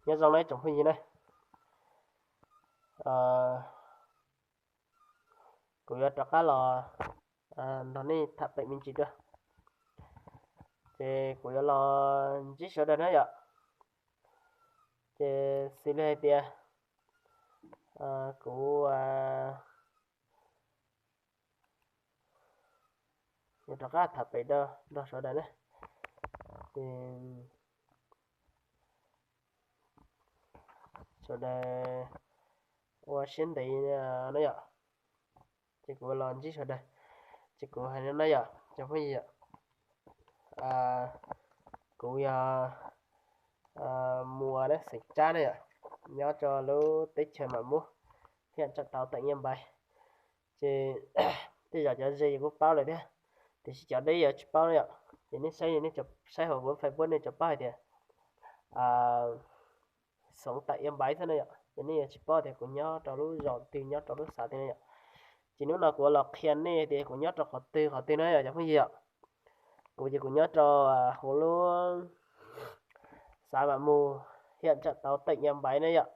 Nyob zoo na tsoom phooj ywg na, kuv yuav rov qab los nrog nej tham pem me ntsis dua, ces kuv yuav los ntsib sawv daws na yom. Ces xws li hais tias kuv yuav rov qab tham pem nrog sawv daws na, ces sawv daws ua siab ntev na yom. Ces kuv los ntsib sawv daws, ces kuv hais no na yom cov phooj ywg, kuv yog Muas na, xeem Tsab na yom, nyob rau lub teb chaws Mam Mub, hiam tsam tau teem Yaj Npaiv. Ces tej zaum cov ze kuj paub lawm thiab, tiam sis cov deb yuav tsis paub na yom. Ces nej saib, nej saib hauv kuv Facebook nej tsuas paub hais tias Xoov Teem Yaj Npaiv xwb na yom, ces nej yuav tsis paub tias kuv nyob rau lub zos twg, nyob rau lub xav twg na yom. Ces hnub no kuv los qhia nej tias kuv nyob rau qhov twg qhov twg na yom cov phooj ywg yom. Kuv ces kuv nyob rau hauv lub xav Mam Mus, hiam tsam tau teem Yaj Npaiv na yom,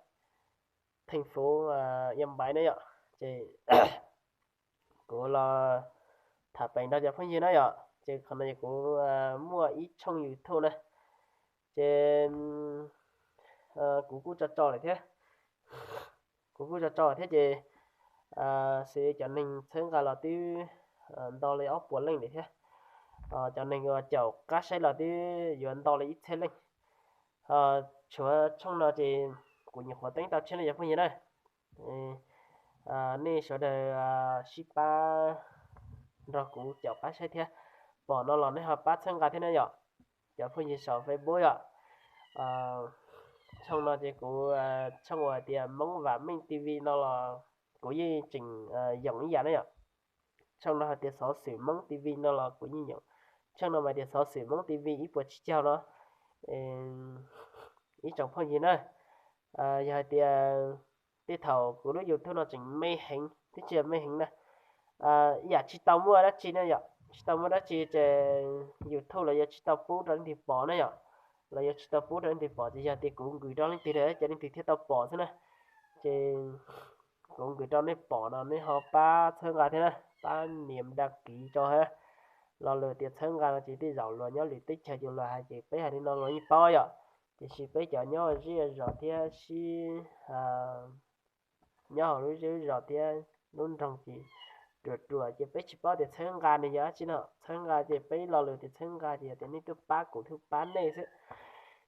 theej fuv Yaj Npaiv na yom. Ces kuv los tham pem nrog cov phooj ywg na yom. Ces qhov no kuv muaj ib tshooj YouTube na, ces kuv kuj tso tso lawm thiab, kuv kuj tso tso thiab ces xws li cov neeg txhawb nqa los twb ntau li ob puas leej lawm thiab. Cov neeg uas caum qab saib los twb yuav ntau li ib txhiab leej. Tshuav tshooj no ces kuv nyuam qhuav teeb tau tshiab no cov phooj ywg na. Nej sawv daws sib pab nrog kuv caum qab saib thiab, pom no los nej ho pab txhawb nqa thiab na yom. Cov phooj ywg saum Facebook yom, tshooj no ces kuv, tshooj uas hais tias Hmoob Vam Meej T V no los kuv yeej tseem yoom ib yam na yom. Tshooj no hais tias Xov Xwm Hmoob T V no los kuv yeej yoom. Tshooj no mas tias Xov Xwm Hmoob T V ib puas tsib caug no. Ib tsoom phooj ywg na, yog hais tias tej thaum kuv lub YouTube no tseem me heev, twb tsis yog me heev na, ib yam tsis tau muaj dab tsi na yom, tsis tau muaj dab tsi ces YouTube los yuav tsis tau pub rau leej twg pom na yom, los yuav tsis tau pub rau leej twg pom ces yog tias kuv nkws rau leej twg ces leej twg thiaj tau pom xwb na. Ces kuv nkws rau nej pom no nej ho pab txhawb nqa thiab na, pab nias dag kiv rau hab. Lo lus tias txhawb nqa no ces tej zaum luag nyob lwm teb chaws ces luag hais ces peb hais li no luag yeej paub yom, tiam sis peb cov nyob zej zos thiab sib nyob hauv lub zej lub zos thiab lub nroog ces ruam ruam ces peb tsis paub tias txhawb nqa nws yog dab tsi no. Txhawb nqa ces peb lo lus tias txhawb nqa ces yog tias nej tuaj pab kuv thiab pab nej xwb.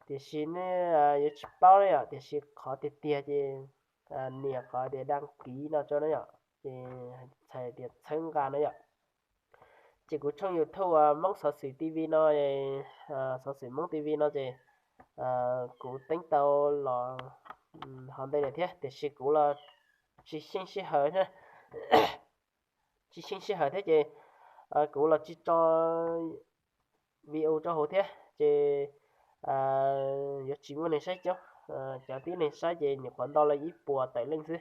Tiam sis nej yuav tsis paub na yom, tiam sis qhov tiag tiag ces nias qhov tias dag kiv no rau na yom, ces txhais tias txhawb nqa na yom. Ces kuv tshooj YouTube uas Hmoob Xov Xwm T V no, Xov Xwm Hmoob T V no ces kuv teeb tau los ho ntev lawm thiab, tiam sis kuv los tsis xyeej sij hawm thiab, tsis xyeej sij hawm thiab ces kuv los tsis tso video rau hauv thiab ces yuav tsis muaj neeg saib coob. Cov tib neeg saib ces nyuam qhuav ntau li ib puas tawm leej xwb,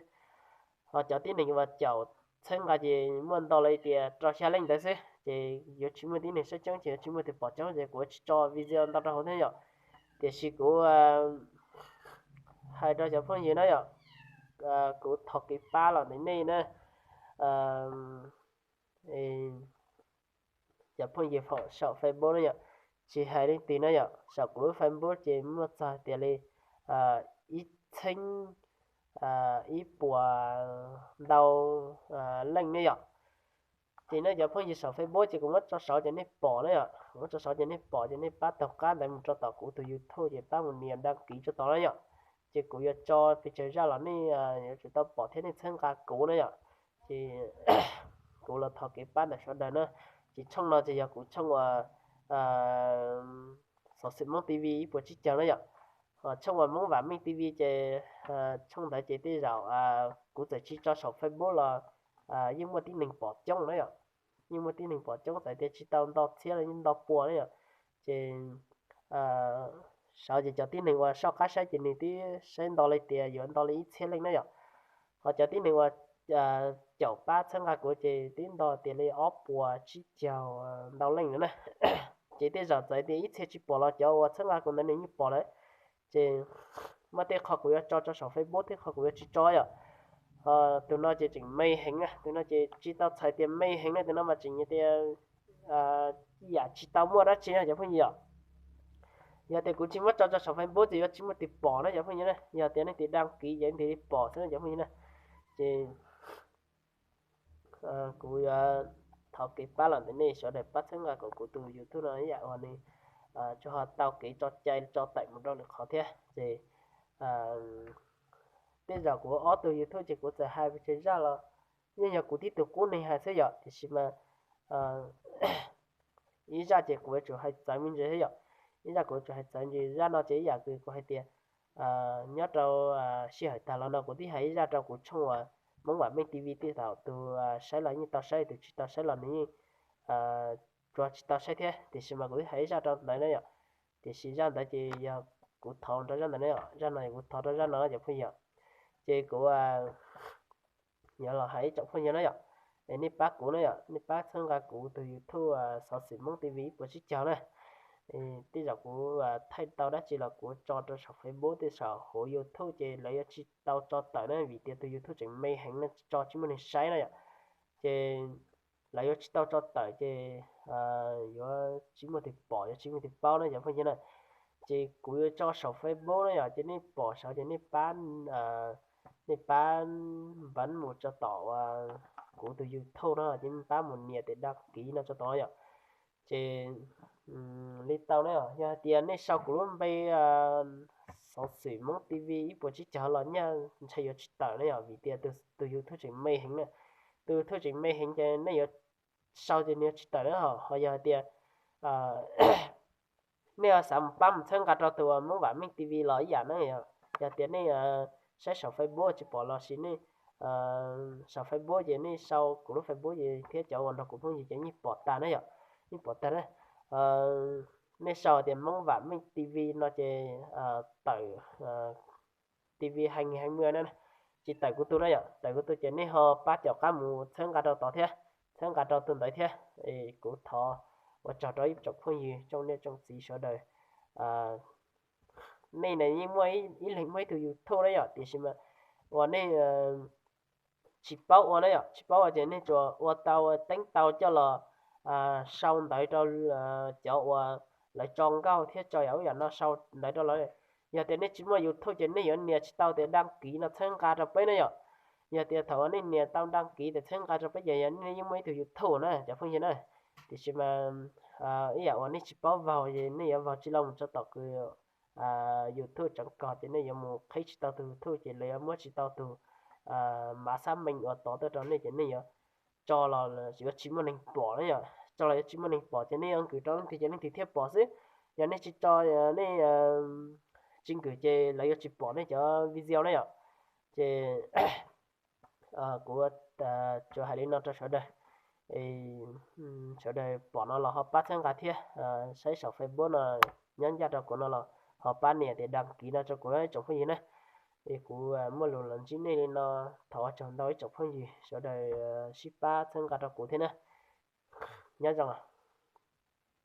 ho cov tib neeg uas caum txhawb nqa ces muaj ntau li tias rau xya leej ntawd xwb ces yuav tsis muaj tib neeg saib coob ces yuav tsis muaj tus pom coob ces kuv tsis tso video ntau rau hauv thiab yom. Tiam sis kuv hais rau cov phooj ywg na yom, kuv thov kev pab los ntawm nej na. Cov phooj ywg saum Facebook na yom, tsis hais leej twg na yom, saum kuv lub Facebook ces muaj txog tias li ib txheeb ib puas ntau leej ne yom. Ces nej cov phooj ywg saum Facebook ces kuv muab tso saud ces nej pom na yom, kuv muab tso saud ces nej pom ces nej pab taug qab ntawd mus rau tom kuv tus YouTube ces pab mus nias dag kiv rau tod na yom. Ces kuv yuav tso pes tsawg zaj los nej yuav tsum tau pom thiab nej txhawb nqa kuv na yom. Ces kuv los thov kev pab ntawm sawv daws na. Ces tshooj no ces yog kuv tshooj uas Xov Xwm Hmoob T V ib puas tsib caug na yom. Ho tshooj uas Hmoob Vam Meej T V ces tshooj ntawd ces tej zaum kuv txawm tsis tso saum Facebook los yeej muaj tib neeg pom coob na yom. Yeej muaj tib neeg pom coob txawm tias tsis tau nto txhiab los yeej nto pua na yom. Ces saud ces cov tib neeg uas soj qab saib ces nws twb saib nto li tias yuav nto li ib txhiab leej na yom. Ho cov tib neeg uas caum pab txhawb nqa kuv ces twb nto tias li ob puas tsib caug ntau leej lawm na. Ces tej zaum txawm tias ib txhia tsis pom los cov uas txhawb nqa kuv ntawd nws yeej pom lawm. Ces muaj tej qho kuv yuav tso tso saum Facebook, tej qho kuv yuav tsis tso yom. Tus no ces tseem me heev na, tus no ces tsis tau txhais tias me heev na, tus no mas tseem tias yam tsis tau muaj dab tsi na cov phooj ywg yom. Yog tias kuv tsis muab tso tso saum Facebook ces yuav tsis muaj tus pom na cov phooj ywg na, yog tias nej tig dag kiv ces nej tig li pom xwb na cov phooj ywg na. Ces kuv yuav thov kev pab los ntawm nej sawv daws pab txhawb nqa kom kuv tus YouTube no ib yam uas nws tsuas ho tau kev tso cai tso tawm mus rau lwm qhov thiab ces tej zaum kuv ob tug YouTube ces kuv txawm hais pes tsawg zaj los yeej yog kuv tib tug qub neeg hais xwb yom, tiam sis mas ib zaj ces kuv yuav tsum hais txawv me ntsis thiab yom. Ib zaj kuv yuav tsum hais txawv ntsis, zaj no ces ib yam kws kuv hais tias nyob rau sij hawm tag los no kuv twb hais ib zaj rau kuv tshooj uas Hmoob Vam Meej T V tej thaum tus saib los yeej tau saib, tus tsis tau saib los nws yeej tsuas tsis tau saib thiab, tiam sis mas kuv twb hais ib zaj rau ntawd na yom. Tiam sis zaj ntawd ces yog kuv thov rau zaj ntawd na yom, zaj no kuv thov rau zaj no cov phooj ywg. Ces kuv yuav los hais ib tsoom phooj ywg na yom, es nej pab kuv na yom, nej pab txhawb nqa kuv tus YouTube Xov Xwm Hmoob T V ib puas tsib caug na. Tej zaum kuv thaij tau dab tsi los kuv tso rau saum Facebook, tej saum hauv YouTube ces lawv yuav tsis tau tso tawm na, vim tias tus YouTube tseem me heev na, tso tsis muaj neeg saib na yom. Ces lawv yuav tsis tau tso tawm ces yuav tsis muaj tus pom, yuav tsis muaj tus paub na cov phooj ywg na. Ces kuv yuav tso saum Facebook na yom, ces nej pom saud ces nej pab, nej pab npav mus tso tom kuv tus YouTube no, ces nej pab mus nias tes dag kiv no tso tom yom. Ces li tau na, yog hais tias nej sau kuv lub npe Xov Xwm Hmoob T V ib puas tsib caug los nyaj ntshai yuav tsis tawm na yom, vim tias tus YouTube tseem me heev na. Tus YouTube tseem me heev ces nej yuav sau ces nws yuav tsis tawm na. Ho yog hais tias nej xav mus pab mus txhawb nqa rau tus Hmoob Vam Meej T V los ib yam na, yog tias nej saib saum Facebook tsis pom los sis nej saum Facebook ces nej sau kuv lub Facebook ces thiab cov uas nrog kuv phooj ywg ces yeej pom tag na yom, yeej pom tag na. Nej sau tias Hmoob Vam Meej T V no ces tawm T V hai nghìn hai mươi na, ces tawm kuv tug na yom, tawm kuv tug ces nej ho pab caum qab mus txhawb nqa rau tod thiab, txhawb nqa rau tug ntawd thiab. Kuv thov ua tsaug rau ib tsoom phooj ywg tsoom niam tsoom txiv sawv daws. Nej na yeej muaj ib leeg muaj ib tug YouTube na yom, tiam sis mas uas nej tsis paub ua na yom, tsis paub ua ces nej tsuas ua tau teeb tau coj los sau ntawv rau cov uas lawv tso nkauj thiab tso yam ub yam no sau ntawv rau lawv. Yog tias nej tsis muaj YouTube ces nej yuav nias tsis tau tes dag kiv no txhawb nqa rau peb na yom. Yog tias thaum uas nej nias tau dag kiv tes txhawb nqa rau peb ces yog nej yeej muaj ib tug YouTube na cov phooj ywg na. Tiam sis mas ib yam uas nej tsis paub vaug ces nej yuav vaug tsis los mus tso tom kws YouTube tseem kog ces nej yuav mus qhib tsis tau tus YouTube ces lawv yuav muab tsis tau tus mav xab meej uas tov tuaj rau nej ces nej yuav tso los yuav tsis muaj neeg pom na yom. Tso los yuav tsis muaj neeg pom ces nej yuav nkwm rau leej twg ces leej twg thiaj pom xwb. Yog nej tsis tso, nej tsis nkwm ces lawv yuav tsis pom nej cov video na yom. Ces kuv tsuas hais li no rau sawv daws. Sawv daws pom no los ho pab txhawb nqa thiab, saib saum Facebook no nyob ncaj rau kuv no los ho pab nias tes dag kiv no rau kuv ib tsoom phooj ywg na. Es kuv muaj lus los ntsib nej li no, thov ua tsaug ntau ib tsoom phooj ywg sawv daws sib pab txhawb nqa rau kuv thiab na. Nyob zoo.